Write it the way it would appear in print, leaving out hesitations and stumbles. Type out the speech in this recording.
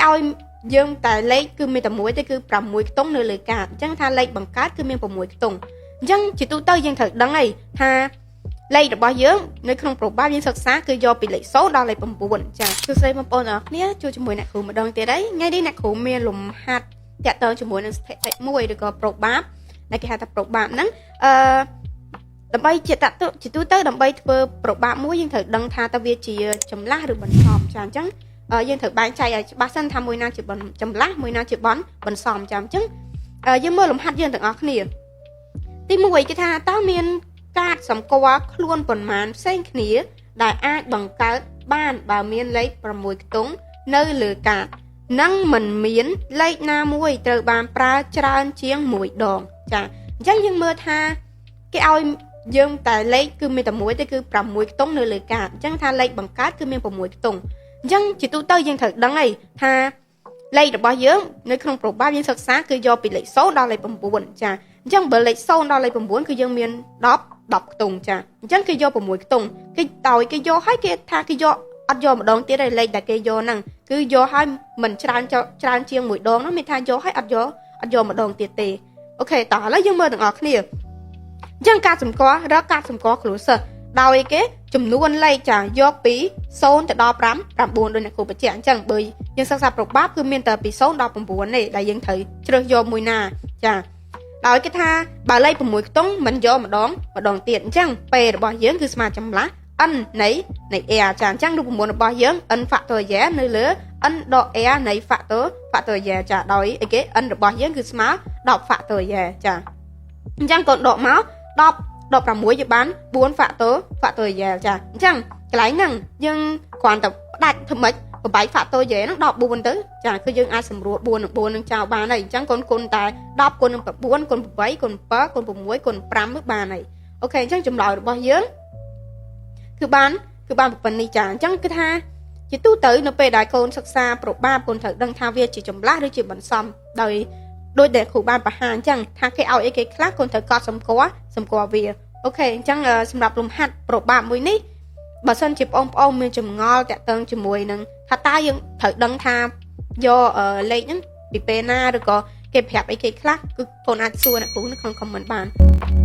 ឲ្យយើងតែលេខគឺមានតែមួយទេគឺ6ខ្ទង់នៅលើកាតអញ្ចឹងថាលេខបង្កើតគឺមាន6ខ្ទង់អញ្ចឹងជាទូទៅយើងត្រូវដឹងហើយថាលេខរបស់យើងនៅក្នុងប្របាបយើងសិក្សាគឺយកពីលេខ0ដល់លេខ9ចាសួស្តីបងប្អូនទាំងអស់គ្នាជួបជាមួយអ្នកគ្រូម្ដងទៀតហើយថ្ងៃនេះអ្នកគ្រូមានលំហាត់តាក់ទងជាមួយនឹងស្ថិតិមួយឬក៏ប្របាបដែលគេហៅថាប្របាបហ្នឹងអឺដើម្បីជាតទៅជាទូទៅដើម្បីធ្វើប្របាបមួយយើងត្រូវដឹងថាតើវាជាចម្លាស់ឬបន្សំចាអញ្ចឹងយើងត្រូវបែងចែកឲ្យច្បាស់សិនថាមួយណាជាចម្លាស់មួយណាជាបន្សំចាអញ្ចឹងយើងមើលលំហាត់យើងទាំងអស់គ្នាទី1គេថាតើមានកាតសម្គាល់ខ្លួនប៉ុន្មានផ្សេងគ្នាដែលអាចបង្កើតបានបើមានលេខ6ខ្ទង់នៅលើកាតនិងមិនមានលេខណាមួយត្រូវបានប្រើច្រើនជាង1ដងចាអញ្ចឹងយើងមើលថាគេឲ្យយើងតែលេខគឺមានតែមួយទេគឺ6ខ្ទង់នៅលើកាតអញ្ចឹងថាលេខបង្កើតគឺមាន6ខ្ទង់អញ្ចឹងជាទូទៅយើងត្រូវដឹងហើយថាលេខរបស់យើងនៅក្នុងប្របាបយើងសិក្សាគឺយកពីលេខ0ដល់លេខ9ចាអញ្ចឹងបើលេខ0ដល់លេខ9គឺយើងមាន10ខ្ទង់ចាអញ្ចឹងគេយក6ខ្ទង់គេដោយគេយកឲ្យគេថាគេយកអត់យកម្ដងទៀតឯលេខដែលគេយកហ្នឹងគឺយកឲ្យមិនច្រើនច្រើនជាងមួយដងហ្នឹងមានថាយកឲ្យអត់យកម្ដងទៀតទេអូខេតោះឥឡូវយើងមើលទាំងអស់គ្នាអញ្ចឹងការសម្គាល់រកការសម្គាល់ខ្លួនសិស្សដោយគេចំនួនលេខចាយកពី0ទៅដល់5 9ដូចអ្នកគ្រូបញ្ជាក់អញ្ចឹងបើយើងសិក្សាប្របាបគឺមានតែពី0ដល់9ទេដែលយើងត្រូវជ្រើសយកមួយណាចាដោយគេថាបើលេខ6ខ្ទង់មិនយកម្ដងម្ដងទៀតអញ្ចឹង P របស់យើងគឺស្មើចម្លាស់ n នៃ r ចាអញ្ចឹងរូបមន្តរបស់យើង n factorial នៅលើ n ដក r នៃ factorial ចាដោយអីគេ n របស់យើងគឺស្មើ10 factorial ចាអញ្ចឹងកូនដកមក10 16យើងបាន4 factorial ចាអញ្ចឹងកន្លែងហ្នឹងយើងគ្រាន់តែផ្ដាច់ធ្វើម៉េចបំបែក factorial ហ្នឹងដល់4ទៅចាគឺយើងអាចសម្រួល4និង4នឹងចោលបានហើយអញ្ចឹងកូនគុណតែ10គុណនឹង9គុណ8គុណ7គុណ6គុណ5នោះបានហើយអូខេអញ្ចឹងចម្លើយរបស់យើងគឺបានប៉ុណ្នេះចាអញ្ចឹងគឺថាជាទូទៅនៅពេលដែលកូនសិក្សាប្របាបកូនត្រូវដឹងថាវាជាចម្លាស់ឬជាបន្សំដោយដូចដែលគ្រូបានបង្ហាញអញ្ចឹងថាគេឲ្យអីគេខ្លះកូនត្រូវកត់សម្គាល់វាអូខេអញ្ចឹងសម្រាប់លំហាត់ប្របាបមួយនេះបើសិនជាបងប្អូនមានចម្ងល់តាក់ទងជាមួយនឹងថាតើយើងត្រូវដឹងថាយកលេខហ្នឹងពីពេលណាឬក៏គេប្រាប់អីគេខ្លះគឺកូនអាចសួរអ្នកគ្រូនៅក្នុង comment បាន។